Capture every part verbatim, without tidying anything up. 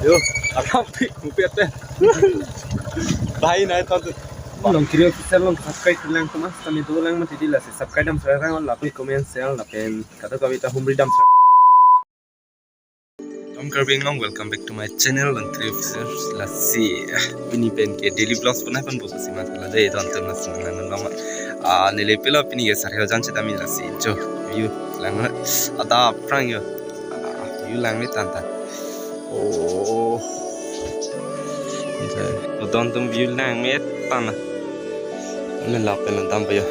Yo, aram pik mupet te. Bhai nai thon tu. Longkiri official along subscribe lang tu mas, kami do lang mati di lasi subscribe dam serang lapen comment share lapen kado kami ta humri dam serang. Om Karbi Anglong, welcome back to my channel, Longkiri Official. Lasi, ah, pini pen ke daily vlogs pernah kan buku sih masalah deh, tonton mas nang nang nang. Ah, neli pelo pini ke sarheo jan cita mi lasi jo view lang na. Ada prank yo. Ah, view lang ni tan tan. Oh. Tonton view lang ni tan na. Ini lapen dam pa yo.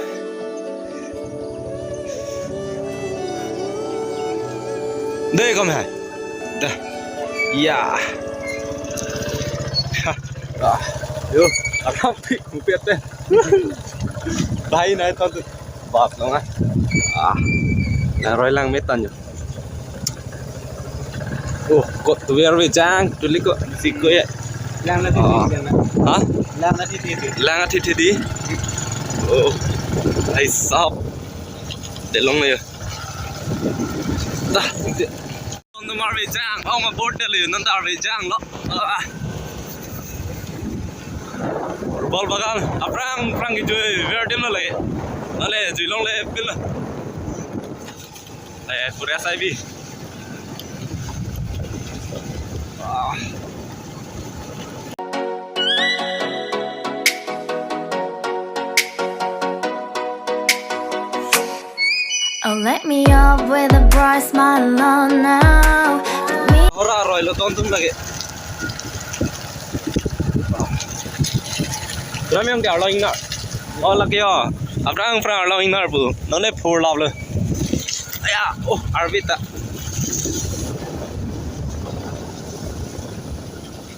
Dei kom hai. Dah. Ya. Ha. Ah. Yo, aram pik mupet te. Bhai nai thon tu. Bap long ah. Ah. Nangroi lang metan yo. Oh, kot tu biar bejang, tulik ko, siko ya. Lang na Oh. Titi, lang na. Ha? Lang na titi, titi. Lang na titi di. Oh. Ai sap. Delong na ya. Dah, titi. Nomor bejang, oh, ma board dele, non dar bejang lo. Ah. Bol bagan, aphrang, aphrang ke joi, ver dem lo lagi. Ale, joi long le, pil. Eh, pura S I B. Ah. Oh, let me up with a bright smile on now. Me Ora roi lo tontum lagi. Ram yang dia lo ingnar. Oh, lagi ya. Aphrang aphrang lo ingnar bu. None phur lap lo. Ya, oh, arbita.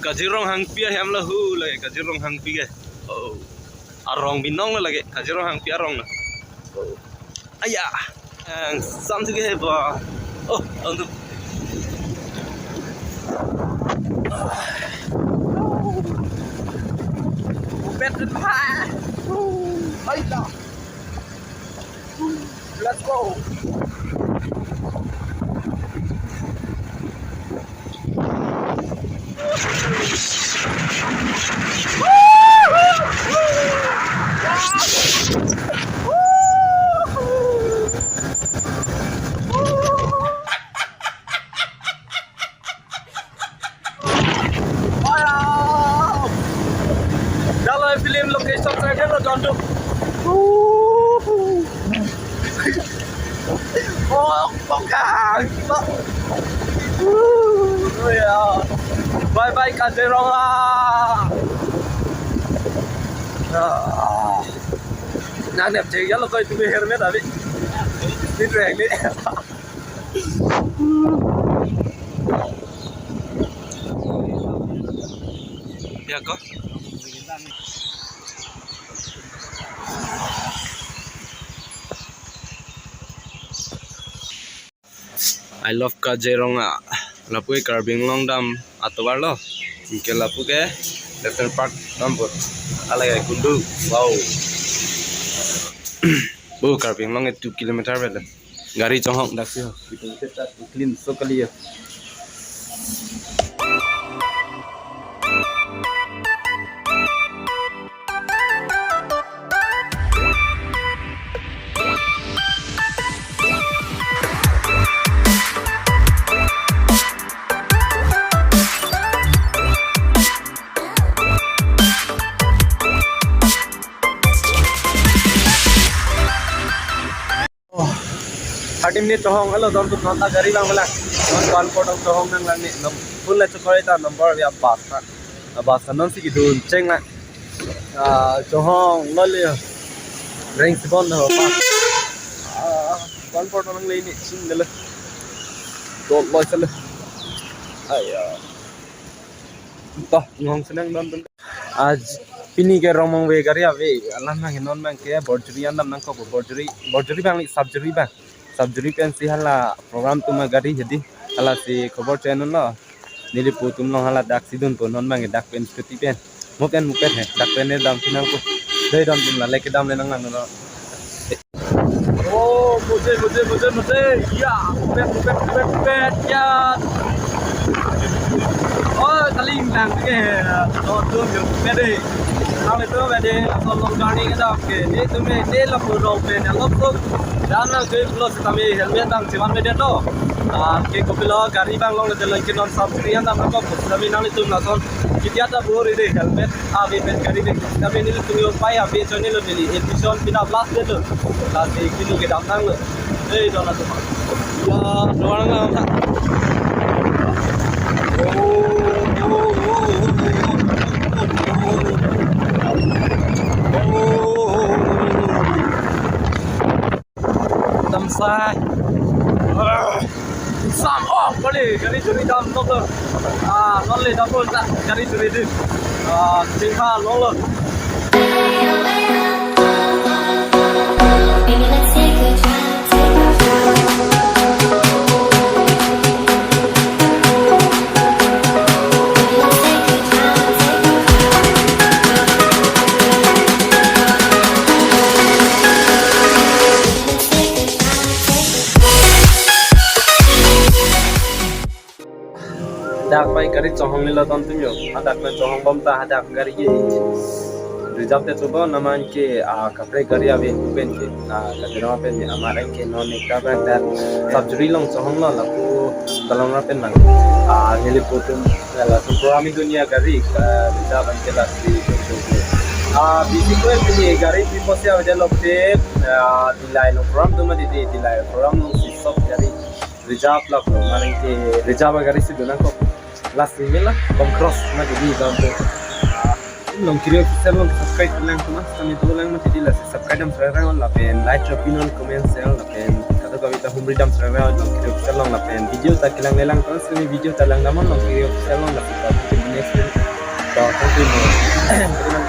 Kajirong Hangpi ahem lo hu lagi, Kajirong Hangpi ke. Oh. Arong binong lo lagi, Kajirong Hangpi arong lo. Oh. Aya. Ang sam sige ba. Oh, untuk. Bet ba. Ayo. Let's go. Wow! Dalo film location saya kan lo tontu. Oh, pokang. Oh, ya. Bye bye Kazirong ah. Ah. Nang nep cek ya lo koi tu helmet abi. Ni reng ni. Ya ko. I love Kazirong ah. Lapu ke Karbi Anglong dam atovar lo. Anke lapu ke National Park dam bot. Alai kundu. Wow. Oh, Karbi Anglong ke two kilometer belo. Gari chonghong daksi ho. Clean so kali ya. Oh, thirty minute chonghong alo, don tu nonta gari bang bela. Non Kanpur dong chonghong nang lang ni. Nom full le chokore ta number ya bus ta. Ah, bus ta non si kidun cheng la. Ah, chonghong lo le. Reng sibon ho pa. Ah, Kanpur dong le ni sing le. Dot lo sele. Aya. Toh, ngong senang don don. Aj pini ke Rongmongve gari ave, alam nang non bang ke Borjuri an dam nangkok, Borjuri, Borjuri bang li Sabjuri bang. Sabjuri pen si hala program atum agari hedi. Hala si khobor channel lo. Neli pu atum along hala daksi dunpo, non bang ke dak pen scooty pen. Mo pen mo pen he, dak pen ne dam si nangpo. Dei don atum la leke dam le nang lang lo. Oh, mujhe, mujhe, mujhe, mujhe. Ya, pet, pet, pet, pet, ya. Oh, kali lang ke, to tu yung pwede. Nanglitum pwede, lason long journey kedam ke. Nelitum, neli lapu rong pen, alok tu. Dam nangkoi pulo sitame helmet abang chevan pede to. Ah, ke kopilo gari abang longle te lengke non sub three hundred nangkok. Sitame nanglitum lason. Kitia ta bor ide helmet. Ave pen gari de. Sitame nelitum yo pai ave chonelo neli. Edition pina blast de to. Blast de kini kedam nanglo. Hei, dona tuh. Ya, dona nang ta. Oh, oh, oh, oh, oh, oh. Oh, oh, oh, oh. Damsai. Ah, sam, oh, kali, gari churi dam, nok lo. Ah, nok le dam lo, ta, gari churi di. Ah, chingha, nok lo. Dak pai gari chonghong nilo ton tum yo. Hadak pen chonghong bom ta hadak gari ke reserve te chubo naman ke, ah, kaprek gari ave pen ke, ah, Kaziranga pen ke amar ke non ekta bag dak sub three long chonghong lo lapu dalong ra pen mang. Ah, neli putum lason program dunia gari, ah, reserve an ke la si. Ah, bisi ko pen gari pi posi ave de lo te, ah, Dillai long program tu ma di di Dillai program long si sop gari. Reserve lo, mane ke reserve gari si do nangkok. Last email la, bom cross ma di di bom to. Long Kiri Official long subscribe lang tu mas, kami tu lang ma di di la subscribe dam sera lapen like, opinion, comment, share lapen kado kami ta humri dam sera Long Kiri Official long lapen video ta kelang lelang tu sini video ta lang damnon Long Kiri Official long lapen ta next video. So, thank you.